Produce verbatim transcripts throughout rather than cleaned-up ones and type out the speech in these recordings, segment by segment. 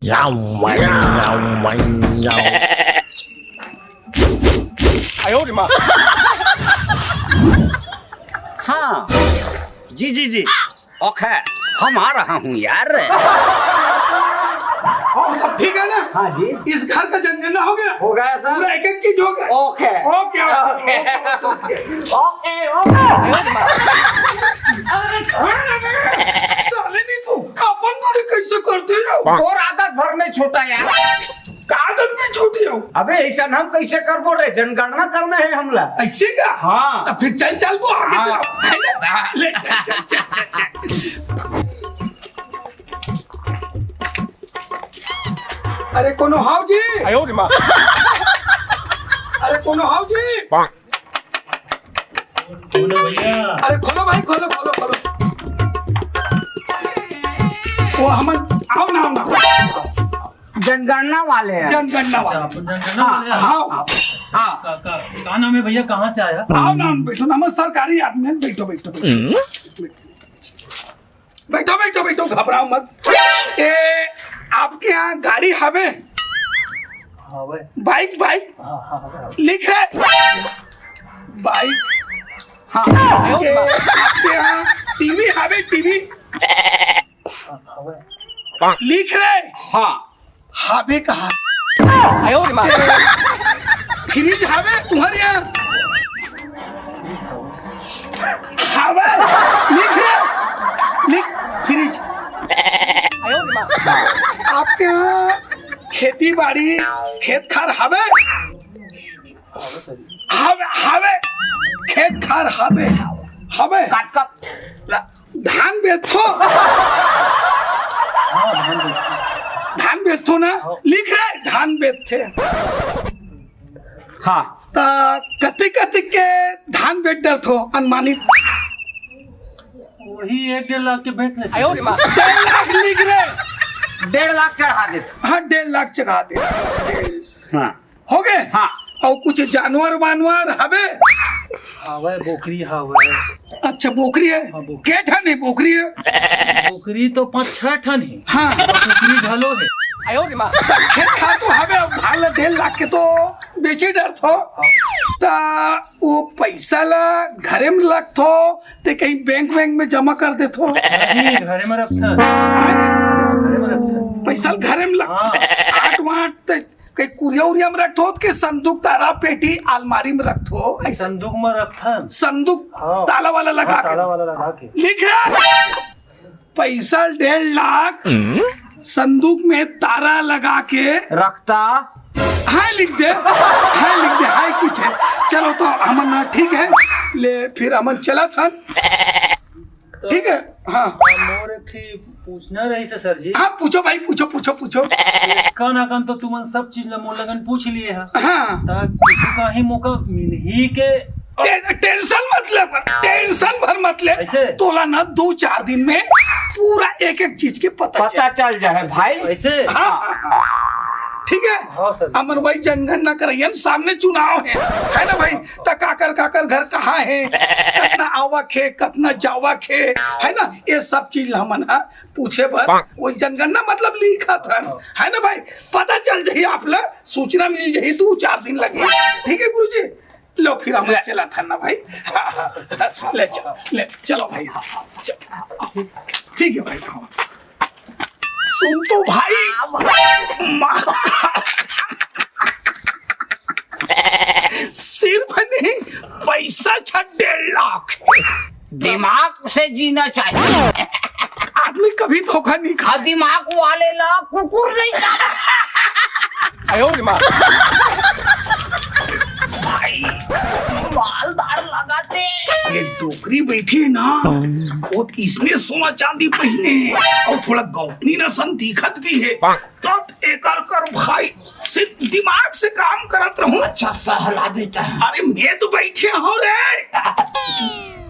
याओ, याओ, याओ, याओ। हाँ, जी, जी, जी, ओके, हम आ रहा हूँ यार। और सब ठीक है ना? हाँ जी। इस घर का जनगणना हो गया? हो गया सर। पूरा एक एक चीज हो गया? ओके। ओके, ओके, ओके। ओके, ओके। साले नहीं तू, अपन गाड़ी कैसे करते हो? और आदत भर नहीं छूटा यार। का आदत नहीं छूटी हो? अबे ऐसा हम कैसे करबो रे, जनगणना करना है हमला। ऐसे का? हाँ। तो फिर चल, चल वो आगे हाँ। तरफ, है ना? हाँ। ले चल, चल, चल, चल, चल। अरे कोनो हाव जी? आयो रे माँ। अरे कोनो हाव जी? कौन है भैया? अरे खोलो भाई, खोलो, खोलो, खोलो। वो हमन, आओ ना, आओ ना। जनगणना वाले हैं। जनगणना अच्छा, वाले। आप जनगणना हाँ, वाले हैं? हाँ, हाँ। का, का, का नाम है भैया, कहाँ से आया? आओ ना, बैठो ना, हम सरकारी आदमी हैं, बैठो, बैठो, बैठो। बैठो, बैठो, बैठो, घबराओ मत। ए, आपके यहाँ गाड़ी हवे? हाँ भाई। Bike, bike? हाँ, हाँ, हाँ। लिख रहे? बाइक। हाँ। ए, आपके यहाँ टीवी हवे, टीवी? हाँ, हाँ भाई। लिख रहे? हाँ। हावे कहा? आयो रे माँ। फ्रिज हावे तुम्हारे यहाँ? हावे। लिख रहे? लिख फ्रिज। आयो रे माँ। आपके यहाँ खेती बाड़ी, खेत खार हावे? हावे, हावे। खेत खार हावे। हावे। काट, काट। ला-, धान बेचथो। हाँ, धान बेचथो। धान बेचथो ना? हाँ। लिख रहे, धान बेचथे। हाँ। त कतिक, कतिक के धान बेच डरथो, अनुमानित? वही एक डेढ़ लाख के बेच लेथे। आयो रे माँ। डेढ़ लाख लिख रहे। डेढ़ लाख चढ़ा देथे। हाँ, डेढ़ लाख चढ़ा दे। हाँ। हो गए? हाँ। अउ कुछ जानवर वानवर हवे? हवे, बोकरी हवे। अच्छा, बोकरी है? हाँ, बोकरी। के ठन है बोकरी है? बोकरी तो पाँच छह ठन है। हाँ। कुकरी घलो है। आयो रे माँ। खेत खार तो हवे, अब धान ला ढेर लाग के तो बेचे डरथो। हाँ। त वो पैसा ला घरे में रखथो, ते कहीं बैंक वैंक में जमा कर देथो? नहीं, घरे में रखथन। हाँ? घरे में रखथन। पैसा ला घरे में रख-, हाँ। आठ वाट ते कहीं कुरिया उरिया में रखथो के संदूक, तारा, पेटी, अलमारी में रखथो? ऐसा संदूक में रखथन। संदूक हाँ। ताला वाला लगा हाँ, के। ताला वाला लगा के। लिख रहा है? पैसा डेढ़ लाख संदूक में तारा लगा के रखता। हाय लिख दे, हाय लिख दे, हाय किथे। चलो तो हमन ठीक है, ले फिर हमन चलत हन। ठीक है, हाँ। मोर एक ठी पूछना रहिस हे सर जी। हाँ, पूछो भाई, पूछो, पूछो, पूछो। कन अकन तो तुमन सब चीज ला मोर लगन पूछ लिए हा। हाँ। ता कुछु कहीं मौका मिलही के? टे-, टेंशन मत ले, टेंशन भर मत ले। ऐसे? तोला ना दो चार दिन में पूरा एक एक चीज के पता पता चल चल जाए भाई। ऐसे? हाँ, हाँ, हाँ। ठीक है? हाँ सर। हमन वही जनगणना करइया, सामने चुनाव है, है ना भाई? त काकर काकर घर कहाँ है, कितना आवक है, कितना जावक है, है ना? ये सब चीज हमन हा पूछे बर वो जनगणना मतलब लिखत हन, है ना भाई? पता चल जाही आप ला, सूचना मिल जाही, दो चार दिन लगे। ठीक है गुरुजी, लो फिर हम ले। चलत हन ना भाई। ले चलो, ले चलो भाई। चलो। ठीक है भाई, हाँ। सुन तो भाई, माँ का सिर्फ नहीं, पैसा छा डेढ़ लाख। दिमाग से जीना चाहिए। आदमी कभी धोखा नहीं खा। दिमाग वाले ला कुकुर नहीं खा। आयो रे माँ। भाई, मालदार लगाते। ये डोकरी बैठी है ना, वो इसने सोना चांदी पहिने और थोड़ा गौतनी ना सन दिखत भी है। तत एकर कर भाई, सिर्फ दिमाग से काम करत रहूं। अच्छा, सहला बेटा। अरे, मैं तो बैठे हूँ रे।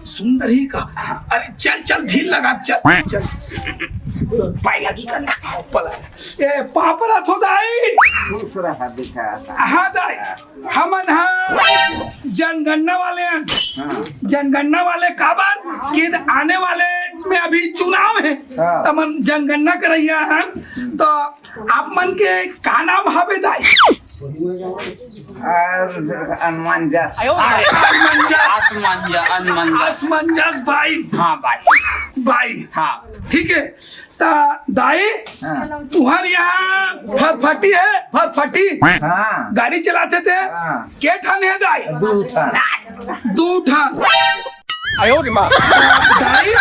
सुंदरी का। अरे, चल, चल, धीर लगा, चल, चल। पाए लगी का ना? हाँ, पला। ए, पापरा थो दाई। दूसरा हाथ दिखा। हाँ, दाई। हमन हा जनगणना वाले हैं। हाँ। जनगणना वाले काबर कि आने वाले में अभी चुनाव है। हाँ। त हमन जनगणना करइया हैं। तो आप मन के का नाम हवे दाई? और अनुमान जस। आसमान जा, आसमान जा, अनुमान जा। आसमान जस भाई। हाँ भाई। भाई। हाँ। ठीक है। त दाई, हाँ। तुहर यहाँ फरफटी है, फरफटी? हाँ। गाड़ी चलाथे ते? हाँ। के ठन है दाई? दू ठन। दू ठन। आयो रे माँ। दाई,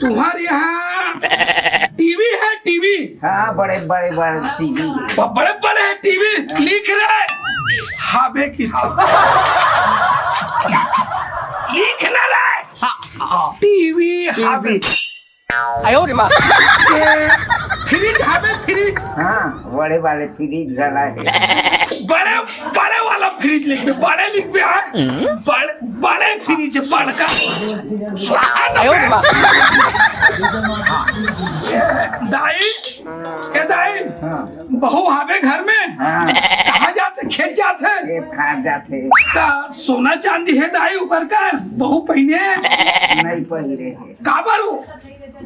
तुहर यहाँ टीवी है, टीवी? हाँ, बड़े, बड़े, बड़े टीवी। ब-, बड़े, बड़े टीवी। लिख रहे। हावे की थी। लिख ना रहे। हाँ, हाँ। टीवी हावे। आयो रे माँ। ए, फ्रिज हावे, फ्रिज। हाँ, बड़े वाले फ्रिज घला है। बड़े, बड़े वाला फ्रिज लिख दे, बड़े लिख दे, हाँ। बड़-, बड़े फ्रिज, बड़का। आयो रे माँ। दाई, के दाई, हाँ। बहू हावे घर में? हाँ। कहाँ जाथे? खेत जाथे? खेत खार जाथे। त सोना चांदी है दाई ओकर कर? बहू पहिने? नहीं पहिरे है। काबर वो?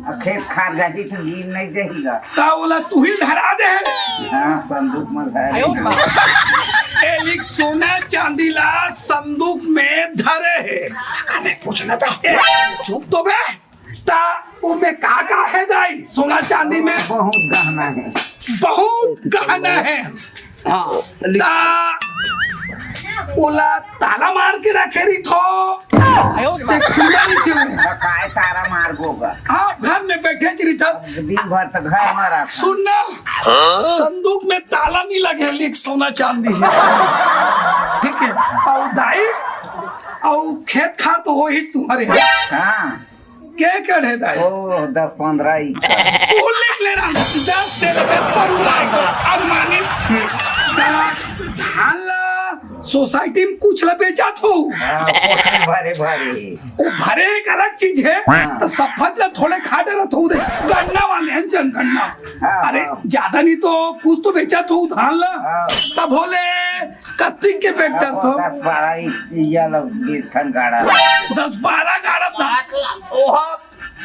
आ खेत खार जाही त गिन नहीं देही गा। त ओला तुही धरा दे है। हाँ, संदूक में धरे। ए लिख, सोना चांदी ला संदूक में धरे है। पूछना था। ए, चुप तो बे। त ओमे का का है दाई? सोना चांदी में? बहुत गहना है। बहुत गहना है। हाँ, लिख। त ओला ताला मार के रखे रहिथो। ते खुला रहिथे। त काय ताला मारबो गा? आप घर में बैठे च रहिथो। दिन भर त घर में रहता। सुन ना, संदूक में ताला नहीं लगे, लिख सोना चांदी है। ठीक है, अउ दाई, अउ खेत खार तो होही तुम्हरे। हाँ। के कड़े दाई? ओ, दस पन्द्रह एकड़। वो लिख ले रहा, दस से लेके पन्द्रह एकड़ अनुमानित। धा-, धान ला सोसाइटी में कुछ ला बेचत हो। हाँ, भरे, भरे। वो भरे एक अलग चीज है, हाँ। त सफद ला थोड़े खा डरत हो दे, गन्ना वाले हैं जन गन्ना। हाँ, अरे, हाँ। ज्यादा नहीं तो कुछ तो बेचत हो धान ला। हाँ। तब होले कत्ती के बेच डरत हो। दस बारह ई-, इया ला बीस ठन गाड़ा। दस बारह गाड़ा धान। ओहो,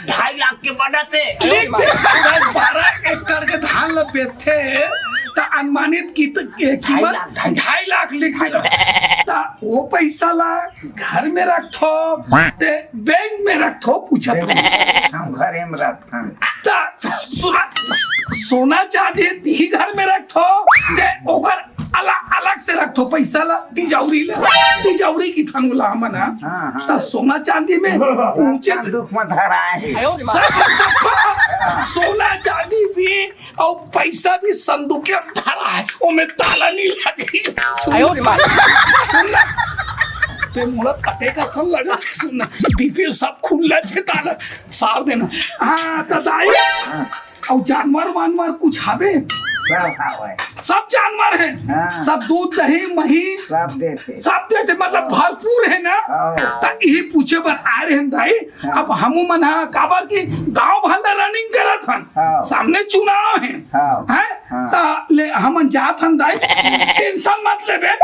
ढाई लाख के बना थे। लिख दे, दस बारह एकड़ के धान ल बेचथे, त अनुमानित की-, कीमत ढाई लाख, ढाई लाख। ढाई लाख लिख दे। त वो पैसा ला घर में रखथो, ते बैंक में रखथो, पूछत हो। हम घरे में रखथन। त सुना, सोना चांदी तिही घर में रखथो, ते ओकर अलग, अलग से रखथो पैसा ला, तिजौरी ला, तिजौरी की थन ओला हमन, हाँ? हाँ, हाँ। त सोना चांदी में ऊंचे संदूक में धरा है। सब, सब सोना चांदी भी अउ पैसा भी संदूक में धरा है, ओमे ताला नहीं लगे। सुन, आयो रे माँ। सुन ना, ते मोला पते का सन लगा थे, सुन ना, बीपी सब खुला छे ताला, सार देना। हाँ, त दाई। हाँ। अउ जानवर वानवर कुछ हावे? सब हावे। सब जानवर है? हाँ। सब दूध, दही, मही? सब देथे। सब देथे, मतलब हाँ। भरपूर है ना? हाँ। त इही पूछे बर आए रहेन दाई। हाँ। अब हमू मन हा, काबर कि गांव भर ला running करत हन। हाँ। सामने चुनाव है। हाँ। हैं? हाँ। त ले हमन जात हन दाई। Tension मत लेबे।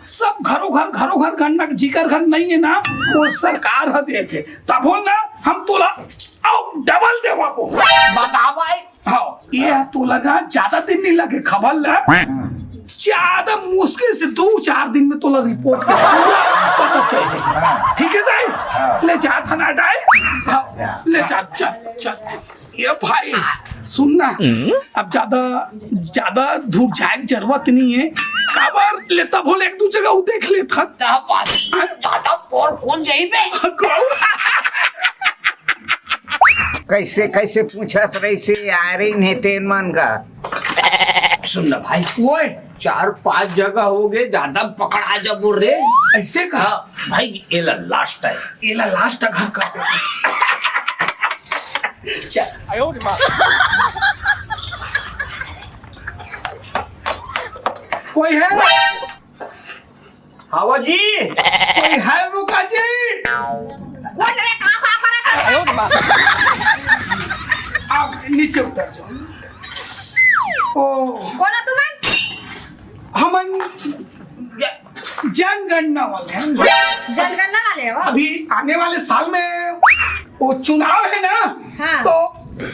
सब घरो घर, घरो घर गन्ना, जिकर घर नहीं है ना, वो सरकार ह देथे। तभो ना हम तोला अउ double देवाबो। बता भाई। हाँ, ये तोला ना ज्यादा दिन नहीं लगे खबर ला। ज्यादा मुश्किल से दो चार दिन में तोला report के पूरा पता चल जाए। ठीक है दाई? हाँ। ले जा थाना दाई। हाँ, ले जा, चल, चल। ये भाई, सुन ना, अब ज्यादा, ज्यादा दूर जाए के जरूरत नहीं है। काबर लेता बोल एक दू जगह वो देख लेता। क्या बात? हाँ? दादा, कौन, कौन जाई बे? कौन? कैसे, कैसे पूछत रहिसे यार, इन्हें तेन मन का। सुन ना भाई, ओए, चार पांच जगह हो गए, ज्यादा पकड़ा जा बोल रे। ऐसे कहा? हाँ, भाई, एला last है। एला last घर कर देते। चल। कोई है? हावा जी। कोई है मुखा जी? कोन रे, का, का करे का? आप नीचे उतर जाओ। ओ। कोन हो तुमन? हमन ज-, जनगणना वाले हैं। जनगणना वाले हो? अभी आने वाले साल में वो चुनाव है ना, हाँ। तो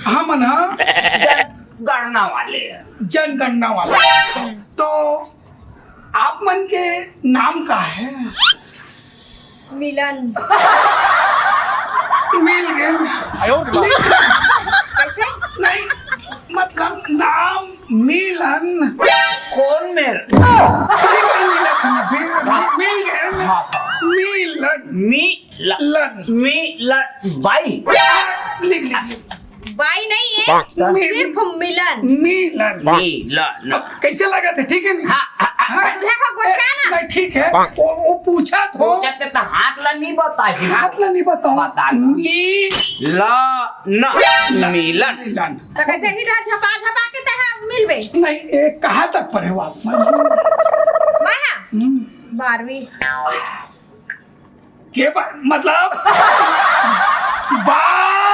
हमन, हाँ, जन-, गणना वाले, जनगणना वाले। तो आप मन के नाम का है? मिलन। मिल गए। कैसे? नहीं, मतलब नाम मिलन। कौन मेर? मिल गए। हाँ। मिलन। मिलन। मिलन। बाई। लिख लिख। बाई नहीं है, सिर्फ मिलन। मिलन। मिलन। कैसे लगा थे? ठीक है नहीं? हाँ, हाँ, हाँ। गोठिया को गोठिया ना। नहीं, ठीक है। वो, वो पूछा थो। पूछा थे तो हाथ ला नहीं बताई। हाथ ला नहीं बताऊं। बता। मी- ला ना। मिलन। मिलन। तो कैसे ही रहा, झपा झपा के तहा मिलबे। नहीं, ए, कहाँ तक पढ़े हो आप? मैं हाँ। हम्म। बारहवीं। के बा-, मतलब बार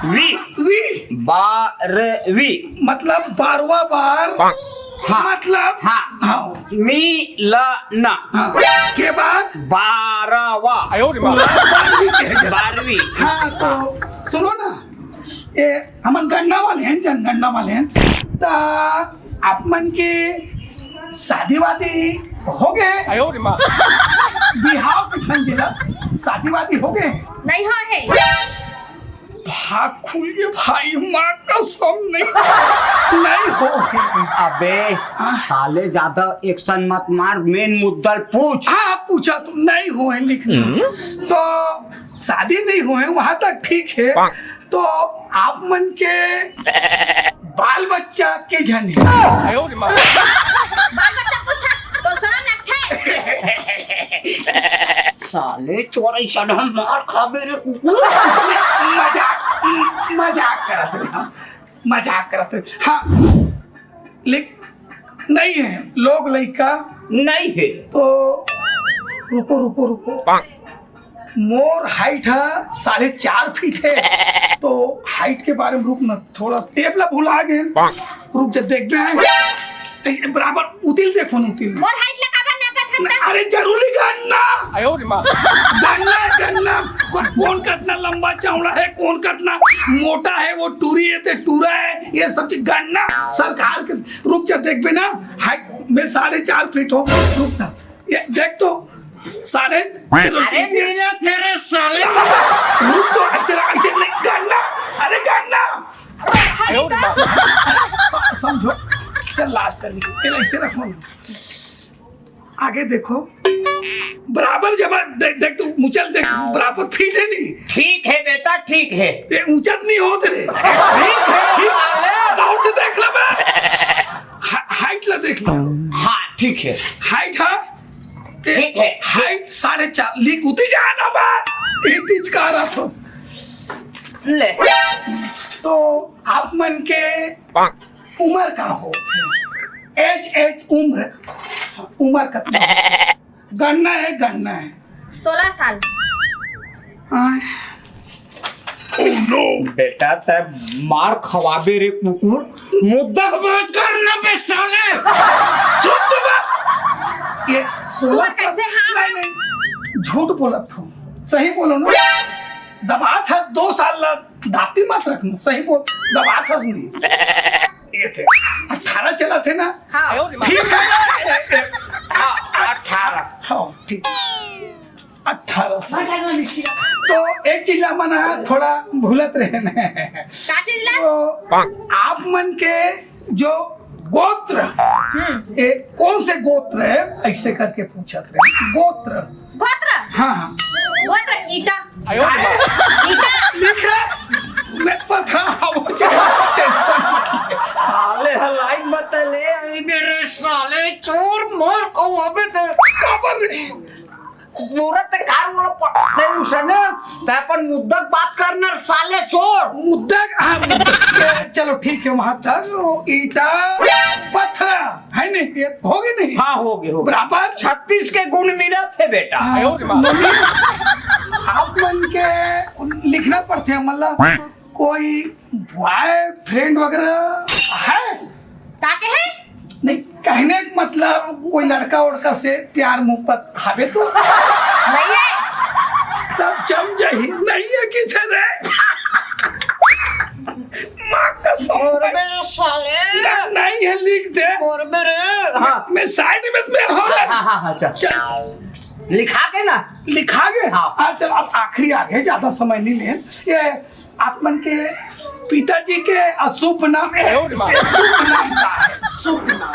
वी। वी। बारहवीं। मतलब बारहवाँ बार। हाँ। मतलब हाँ। हाँ। मिलन। हाँ। के बाद बारहवाँ। आयो रे माँ। बारहवीं के। बारहवीं। हाँ, तो सुनो ना, ए, हमन गन्ना वाले हैं, जनगणना वाले हैं, त आप मन के शादी वादी हो गए? आयो रे माँ। बिहाव के ठन जिला शादी वादी हो गए? नहीं हो है। भाग खुल गए भाई, माँ कसम नहीं, नहीं हो है। अबे हाँ। साले ज्यादा एक्शन मत मार, मेन मुद्दा पूछ। हाँ, पूछा तो नहीं हो है, लिख। हम्म। तो शादी नहीं हो है, वहां तक ठीक है। तो आप मन के बाल बच्चा के झन है? बाल बच्चा कुत्ता तो शरम लगथे। साले चोरई सनम मार खाबे रे कुकुर। मजाक, मजाक करत रहे हम, मजाक करत रहे। हाँ, लेकिन नहीं है, लोग लइका नहीं है। तो रुको, रुको, रुको। मोर हाइट है साढ़े चार फीट है, तो हाइट के बारे में रुक ना, थोड़ा टेप ला भुला गए। रुक जा, देखबे हैं। ए, बराबर उतिल देखो न, उतिल। मोर हाइट ला काबर नापत हन त? अरे जरूरी गणना। आयो रे माँ। गणना, गणना। कौन, कौन कितना लंबा चौड़ा है, कौन कितना मोटा है, वो टूरी है ते टूरा है, ये सब चीज गणना सरकार के। रुक जा, देखबे ना, हाइट में साढ़े चार फीट हो। रुक ना, ये देख तो, साढ़े अरे तेरे नीला तेरे साले। रुक तो, ऐसे रख, ऐसे नहीं, गन्ना, अरे गन्ना। अरे, स-, समझो, चल लास्ट कर दीजिए, तेरे ऐसे रखो ना। आगे देखो, बराबर जब दे-, देख तू मुचल देख, बराबर फिट है नहीं? ठीक है बेटा, ठीक है। ये ऊंचा तो नहीं हो तेरे? ठीक है, ठीक। साले। और से देख लो बे। हा-, हाइट ला देख लो। हाँ, ठीक है। हाइट, हाँ? ठीक है। हाइट साढ़े चार, लिख उती जाए ना बा। इतनी चकार आ तो। ले। तो आप मन के उम्र का हो? एज, एज, उम्र। उम्र कितना? गणना है, गणना है। सोलह साल। आय। Oh no! बेटा, तै मार खवाबे रे कुकुर। मुद्दा के बात कर ना बे साले। चुप तो बा। ये सोलह साल। कैसे हाँ? नहीं, नहीं। झूठ बोलत हो। सही बोलो ना। दबा था दो साल ला, दाती मत रखना। सही बोल, दबा था नहीं। ये थे। अठारह चला थे ना? हाँ। ठीक है ना? हाँ, अठारह। हाँ, ठीक। अठारह साल। तो एक चीज ला मन ह थोड़ा भूलत रहे न। का चीज ला? तो आप मन के जो गोत्र, हम्म। ए, कौन से गोत्र है, ऐसे करके पूछत रहे। गोत्र। गोत्र? हाँ, हाँ। गोत्र ईटा। अरे, ईटा। लिख रहा। मैं पथरा हूँ, टेंशन मत ले। साले ह लाइन बता ले, अरे मेरे साले चोर मार को अबे तो। काबर रे? पूरा ते कार वाला प-, नहीं उसने, ते अपन मुद्दा के बात करना साले चोर। मुद्दा, हाँ, मुद्दा। चलो ठीक है, वहां तक वो ईटा पथरा है नहीं, ये हो गए नहीं? हाँ, हो गए, हो गए। बराबर। छत्तीस के गुण मिला थे बेटा। हाँ, मम्मी, आप मन के लिखना पड़ते हैं, मतलब कोई बॉयफ्रेंड वगैरह है? का के है? नहीं, कहने का मतलब कोई लड़का वड़का से प्यार मोहब्बत हवे तो? नहीं है। तब जम जाही, नहीं है किधर है? माँ का और मेरे साले। ना, नहीं है, लिख दे। और मेरे, हाँ। मैं साइड में, मैं हो रहा। हाँ, हाँ, हाँ, चल। चल। लिखा के ना। लिखा के? हाँ। हाँ, चल, अब आखिरी आ गए, ज्यादा समय नहीं ले। ये आप मन के पिताजी के अशुभ नाम, ए, शुभ नाम का है, शुभ नाम।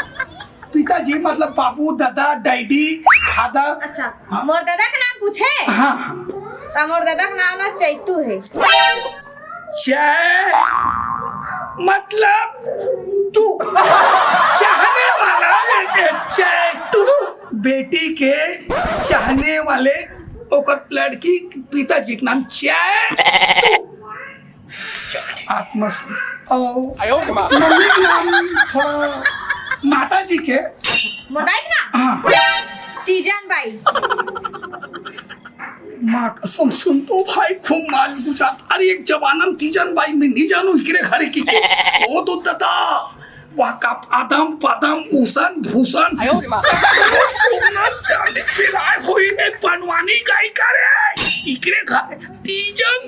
पिताजी मतलब बाबू, दादा, डैडी, फादर। अच्छा, हाँ। मोर दादा के नाम पूछे? हाँ, हाँ। तो मोर दादा के नाम ना चैतू है। चै-, मतलब तू चाहने वाला, चैतू, बेटी के चाहने वाले, ओकर लड़की, पिताजी के नाम चैतू। आत्मस-, ओ, आयो रे माँ। मम्मी के नाम थोड़ा माता जी के। मोदाई ना? हाँ। तीजन बाई। माँ कसम सुन तो भाई, खूब माल गुजार। अरे, एक जमाना में तीजन बाई में नहीं जानो, इकरे घरे की के। वो तो दादा, वाह का आदम, पादम, उसन, भूषण। आयो रे माँ। वो सोना चांदी पिलाए हुई रे, बनवानी गाई का रे। इकरे घरे तीजन।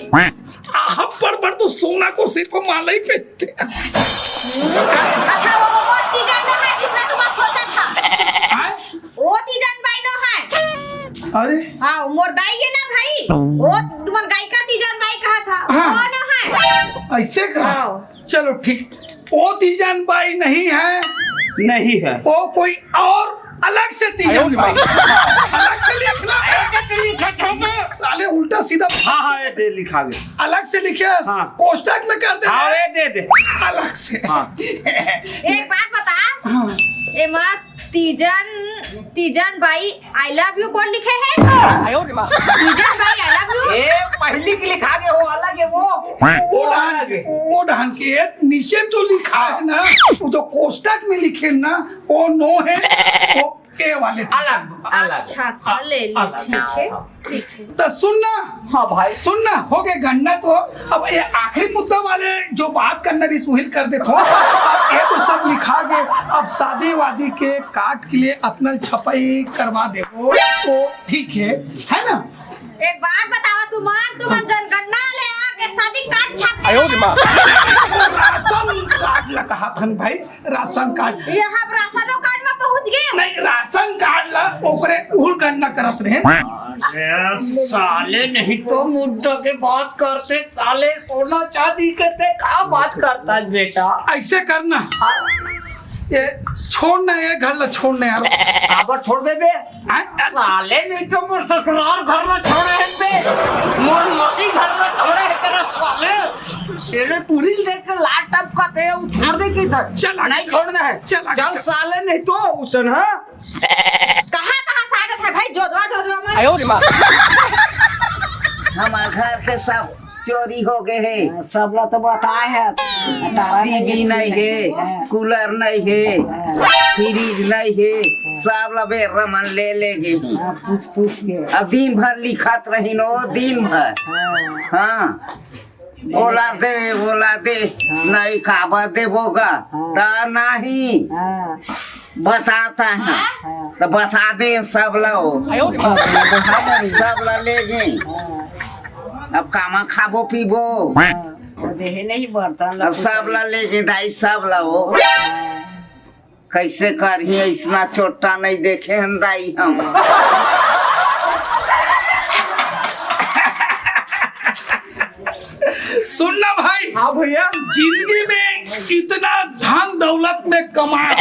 आ, हम पर, पर तो सोना को सिर पर माला ही पहनते हैं। अच्छा, वो, वो, वो तीजन में है जिसने तुम्हारा सोचा था। हाँ? वो तीजन बाई नो है। अरे। हाँ, मोर दाई है ना भाई, वो तुम्हार गायिका तीजन बाई कहा था, हाँ। वो नो है। ऐसे कहा? हाँ। चलो ठीक, वो तीजन बाई नहीं है। नहीं है। वो कोई और अलग से तीजन बाई। अलग से लिखना। ऐसे तो लिखा था ना। साले उल्टा सीधा। हाँ, हाँ, ये दे लिखा गया। अलग से लिखे, हाँ। कोष्ठक में कर दे। हाँ, ये दे दे। अलग से। हाँ। एक बात बता। हाँ। ए माँ, Teejan, Teejan Bai I love you कौन लिखे है? आयो रे माँ। Teejan Bai I love you। ए, पहली की लिखा गया, वो अलग है, वो। वो वो डहन अलग है। वो डहन के नीचे में जो लिखा है ना, वो जो कोष्ठक में लिखे ना, वो नो है, वो ए वाले। अलग, अलग। अच्छा, अच्छा, ले लो, अलग। ठीक है, ठीक है। तो सुनना। हाँ भाई। सुनना, हो गए गन्ना तो। अब ये आखिरी मुद्दा वाले जो बात करना रही, सुहिल कर दे थो। अब ये तो सब लिखा गए। अब शादी वादी के कार्ड के लिए अपना छपाई करवा दे, वो तो ठीक है, है ना? एक बात बतावा, तुमन, तुमन जनगणना ले आके शादी कार्ड छाप दे। आयो रे माँ। राशन कार्ड ला कहा थन भाई, राशन कार्ड। ये हम राशनो कार्ड में पहुंच गए। नहीं, राशन कार्ड ला ओकरे उहू गणना करत रहे। अरे साले, नहीं तो मुद्दा के बात करते साले, सोना चांदी के ते का बात करता है बेटा? ऐसे करना, ये छोड़ना, ये घर ला छोड़ना यार। काबर छोड़ देबे? हाँ? साले, नहीं तो मोर ससुराल घर ला छोड़े है बे, मोर मौसी घर ला छोड़े है तेरा साले। तेरे टूरी देख के लाल टपका दे, वो छोड़ दे की था। चल आगे, नहीं चल। छोड़ना है। चल आगे, चल चल। साले, नहीं तो उसन, हाँ। कहाँ, कहाँ से आ जाता है भाई, जोजवा, जोजवा में? आयो रे माँ। हमार घर के सब चोरी हो गए है। हाँ, सब ला तो बताए है। टीवी नहीं है, हाँ। कूलर नहीं है, हाँ। फ्रिज नहीं है, हाँ। सब ला बेर्रा मन ले ले गए। हाँ, पूछ पूछ के। अब दिन भर लिखत रहिन ओ, दिन भर। हाँ। हाँ। ओला दे, ओला दे, हाँ। नहीं काबर देबो गा? हाँ। ता नहीं। हाँ। बताता है। हाँ। तो बता दे सब ला ओ। आयो रे बाप रे। सब ला ले गए। हाँ। अब कामा खाबो पीबो। हाँ। तो देहे नहीं बर्तन ला अब कुछ सब नहीं। ला ले गए दाई, सब ला ओ। हाँ। कैसे करही, ऐसना चोट्टा नहीं देखे हन दाई हम। सुन ना भाई, हाँ भैया। जिंदगी में इतना धन दौलत में कमाए,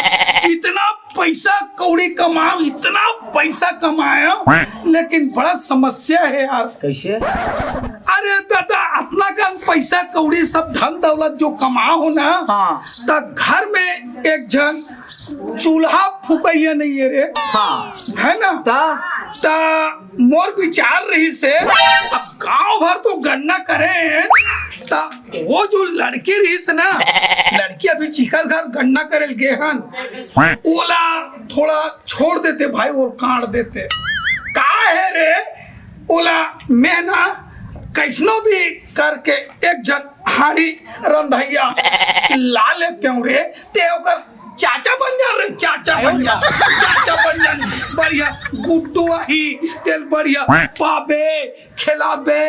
इतना पैसा कौड़ी कमाओ, इतना पैसा कमाओ, लेकिन बड़ा समस्या है यार। कैसे? अरे दादा, अतना कन पैसा कौड़ी सब धन दौलत जो कमाओ ना, हाँ। त घर में एक झन चूल्हा फुकैया नहीं है रे। हाँ। है ना? ता? ता मोर विचार रहिस हे, अब गांव भर तो गणना करे हैं, ता वो जो लड़की रहिस ना, लड़की अभी जिकर घर गणना करे ल गे हन, ओला थोड़ा छोड़ देते भाई, वो काट देते। का है रे, ओला मैं ना कैसनो भी करके एक झन हाड़ी रंधैया ला लेते हूँ रे, ते ओकर चाचा बन जा रे, चाचा। चाचा बन जा, चाचा बन जा, बढ़िया गुड्डू आही, तेला बढ़िया पाबे, खिलाबे,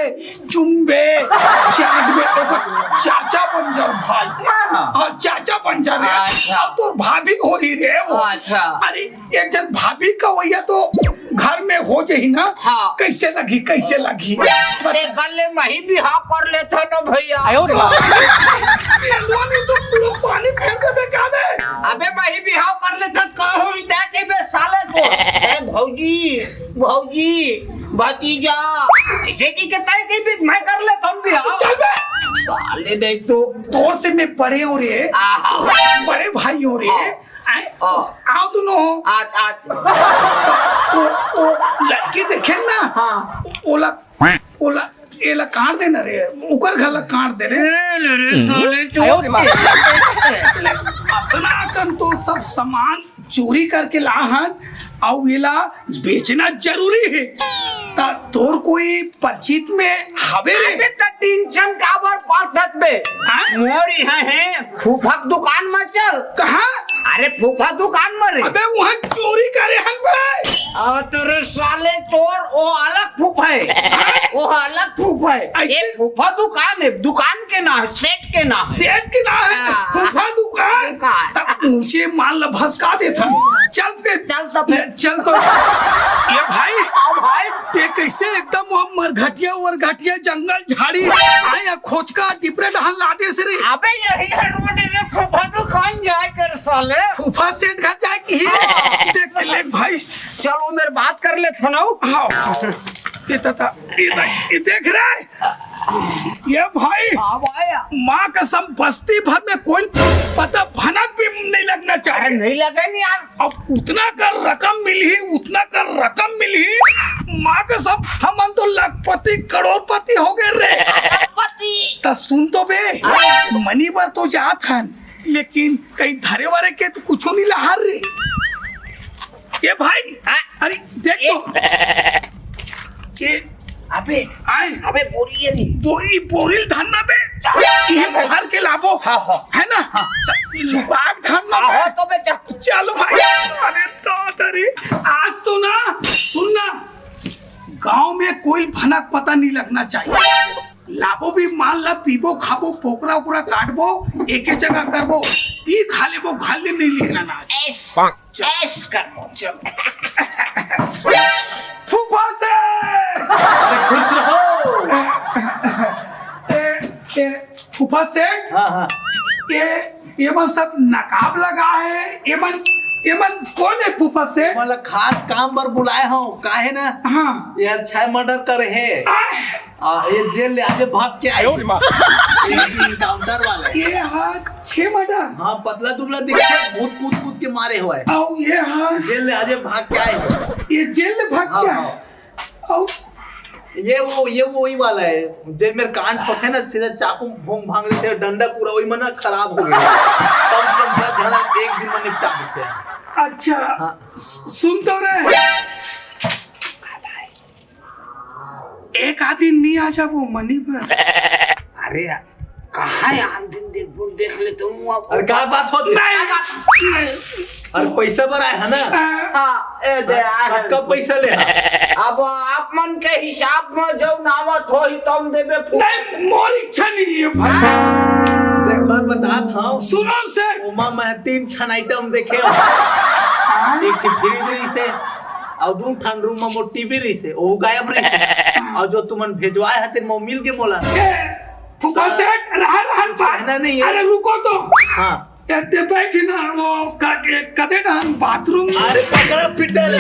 चुमबे, चाटबे, ओकर चाचा बन जा भाई। हाँ, हाँ। हाँ, चाचा बन जा रे। अच्छा। अब तोर भाभी होही रे वो। अच्छा। अरे, एक झन भाभी का वइया तो घर में हो जाही ना, हाँ। कइसे लगही, कइसे लगही? तेकर ले मही बिहाव कर लेथन ना भइया। आयो रे बाप। ये लोग तो पूरा पानी फेर देबे का बे? अबे मही बिहाव कर लेथन का होही तैं कहिबे साले को? ए भौजी, भौजी, भतीजा, अइसे कहिके तैं कहिबे मैं कर लेथन बिहाव। चल बे। साले देख तो। तोर से मैं बड़े हों रे। आहा। बड़े भाई हों रे। हाँ। आय? हाँ। आव तो नो। आज, आज। ओ, ओ, लड़की देखे ना। हाँ। ओला, ओला, एला काट देना रे। ओकर घर ला काट दे रे। ए, ले रे, साले चोर। आयो रे माँ। अतना अकन तो सब सामान चोरी करके ला हन, अउ एला बेचना जरूरी हे। त तोर कोई परिचित में हवे रे? अबे त tension काबर पाथत बे? हाँ? मोर इहाँ हे, फूफा के दुकान म चल। कहाँ? अरे फूफा दुकान म रे। अबे उहाँ चोरी करे हन भाई। आ, तोरे साले चोर, ओ अलग फूफा हे। हाँ? ओ अलग फूफा हे। अइसे? ए फूफा दुकान हे, दुकान के ना हे, सेठ के ना हे। सेठ के ना हे, हाँ। फूफा दुकान। दुकान। तब ऊँचे माल ल भसका देथन। चल फिर। चल तो फिर। ले, चल तो। ए भाई। हाँ भाई। तैं कइसे एकदम वो मरघटिया वरघटिया जंगल झाड़ी आय या खोचका डिपरे डहन ला देस रे। अबे यही हे रोड में फूफा दुकान जाय कर साले। फूफा सेठ घर जाय के हे। हाँ। देख ले भाई। चल वो मेर बात कर लेथन ना। हाँ। ये तता, ये तता, ये देख रे। ये भाई, हाँ भाई। माँ कसम, बस्ती भर में कोई पता भनक भी नहीं लगना चाहिए। अरे नहीं लगे नहीं यार। अब उतना कर रकम मिलही, उतना कर रकम मिलही, माँ कसम, हमन तो लखपति करोड़पति हो गए रे। लखपति। त सुन तो बे, मनी बर तो जात हन, लेकिन कहीं धरे वरे के तो कुछो नहीं लाहर रे। ए भाई, हाँ। अरे देख तो। ए, अबे, आय। अबे बोरी हे रे। बोरी, बोरी ल धर ना बे। ये भर के लाबो। हाँ, हाँ। हे ना? हाँ। चल, लुका के धर ना हाँ, बे। हाँ, तो बे चल। चल भाई। अरे तो तेरी, आज तो ना, सुन ना, गांव में कोई भनक पता नहीं लगना चाहिए। लाबो भी माल ला, पीबो, खाबो, पोकरा ओकरा काटबो, एके जगह करबो, पी खा लेबो, घर ले नहीं निकलना। ऐस, चल। ऐस करबो। चल। फूफा सेठ! अरे खुश रहो। ए, ए, फूफा सेठ? हाँ, हाँ। ये, ये मन सब नकाब लगा है, ये मन, ये मन कौन है फूफा सेठ? मतलब खास काम बर बुलाए हो, काहे ना? हाँ। ये छह murder करे है। आह! आ, ये जेल ले आजे भाग के आए। आयो रे माँ। ये encounter वाला है। ये हा छह murder। हाँ, पतला दुबला दिखे, भूत कूद कूद के मारे हुआ है। आओ, ये हा। जेल ले आजे भाग के आए। ये जेल ले भाग हाँ, के आए। हाँ। आओ। ये वो, ये वो वही वाला है। जेल में कांड पथे ना, सीधा चाकू भोंग भांग देते हैं, डंडा पूरा वही मना खराब हो गया। कम से कम दस झना एक दिन में निपटा देते हैं। अच्छा, हाँ। सु-, सुन तो रहे। एक आदि नी आ जाबो मनी बर। अरे यार, कहाँ है आन दिन देख बोल देख ले तुम अब। अरे का बात होत हे? नहीं, नहीं। अरे पैसा बर आए है ना? हाँ, ए दे, आए हैं। कब पैसा ले? अब आप मन के हिसाब में जो नावत होही तम देबे फूफा। नहीं, मोर इच्छा नहीं है भाई। देख, मैं बतात हूँ। सुनो से। ओमा मैं तीन ठन item देखे हूँ। हाँ। एक ठे fridge रहिसे, अउ दू ठन room में मोर TV रहिसे, वो गायब रहिसे। हाँ। अउ जो तुमन भेजवाए हते, वो मिल के बोला। ए, फूफा सेठ, रहा, रहा, कुछ बात। कहना नहीं है। अरे, रुको तो। हाँ। ए, ते बैठ ना, वो क-, ए, कदे ना हम bathroom। अरे, पकड़ा पिटा ले।